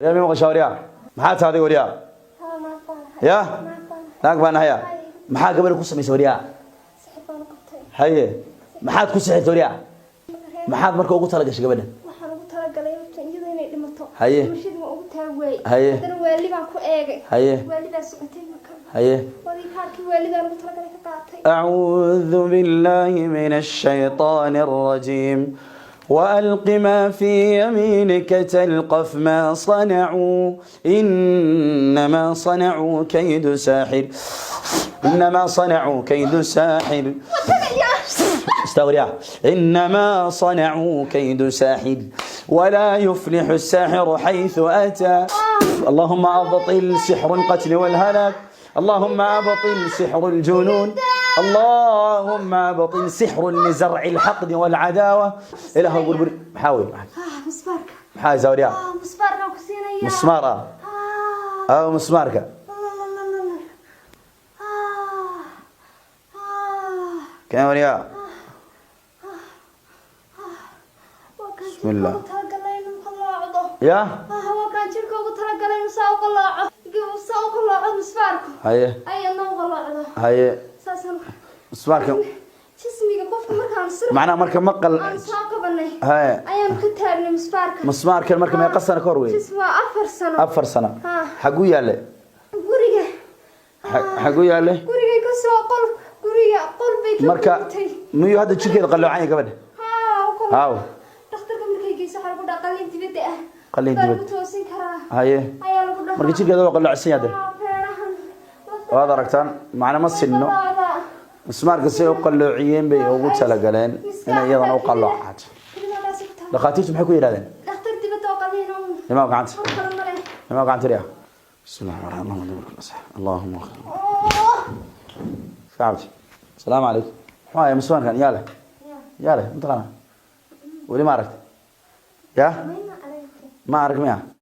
Yaa mi maqashaa, waryaa? Maxaa tahay adiga, waryaa? Ya naag baan ahaya. Maxaa gabadha ku samaysay, waryaa? Haye, maxaad ku sixirtay, waryaa? Maxaad marka ugu talagashay gabadha? Waxaan ugu talagalay horta iyada inay dhimato. Haye. Dhimashadii waa ugu taag waayey. Haye. Haddana waali baan ku eegay. Haye. Waali baa socotay marka. Haye. Wadii kaarkii waalidaan ugu talagalay ka qaatay. أعوذ بالله من الشيطان الرجيم. وألق ما في يمينك تلقف ما صنعوا، إنما صنعوا كيد ساحر، إنما صنعوا كيد ساحر. استغفر. إنما صنعوا كيد ساحر ولا يفلح الساحر حيث أتى. اللهم أبطل سحر القتل والهلاك، اللهم أبطل سحر الجنون، اللهم أبطل سحر لزرع الحقد والعداوة. إله بربر حاول. Ah, musbaarka. maxaa zawriya? Ah, musbaarkaan ku siinaya. مسمار. Ah. أو مسمارك. La, la, la, la, la. Ah, ah. كم وريا؟ Waa kaan بسم الله. jirka ugu talagalay inuu qalloocdo. يا Ah, waa kaan jirka ugu talagalay inuu saa u qallooco. Saa u qallooco musbaarku. haye Ayadna u qalloocdo. Haye. Saasaan. مسمارك. Jismiga qofka markaan sir معناها marka maqal aan soo qabanay haye ayaan ka taagnay musbaarka. مسمارك marka meeqa sano ka hor wey? Jismi waa 4 sano. 4 sano. Ha. Xaguu yaale? Guriga. Xaguu yaale? Gurigay ka soo qol, guriga qol bay ka Marka gurtay. miyuu hadda jirkeeda qaloocan yahay gabadha? Haa, u qol. Haaw. Dhakhtarka markay geyso waxaa lagu dhaha qalliin dibadda ah Qalliin baa dibadda. lagu toosin karaa Haye. ayaa lagu dhahaa. Marka jirkeeda waa qalloocsan yahay hadda. Haa, feerahan. Waad aragtaan, macna ma sinno. Qalloocdaa. Mismaarka si ay u qalloociyeen bay ugu talagaleen inay iyadana u qalloocato. Kelimadaasi ku taal. Dhakhaatiirtu maxay ku yidhahdeen? Dhakhtar dibadda oo qalliin uun. Imaam gacanta. War kale ma leh. Imaam gacanta riya. بسم الله الرحمن الرحيم. اللهم iska cabdi. Asalaamu calaykum. Muxuu ahay mismaarkan? Yaa leh? Yaa leh? Mataqaanaa? Weli ma aragtay? Ya ma arag miya?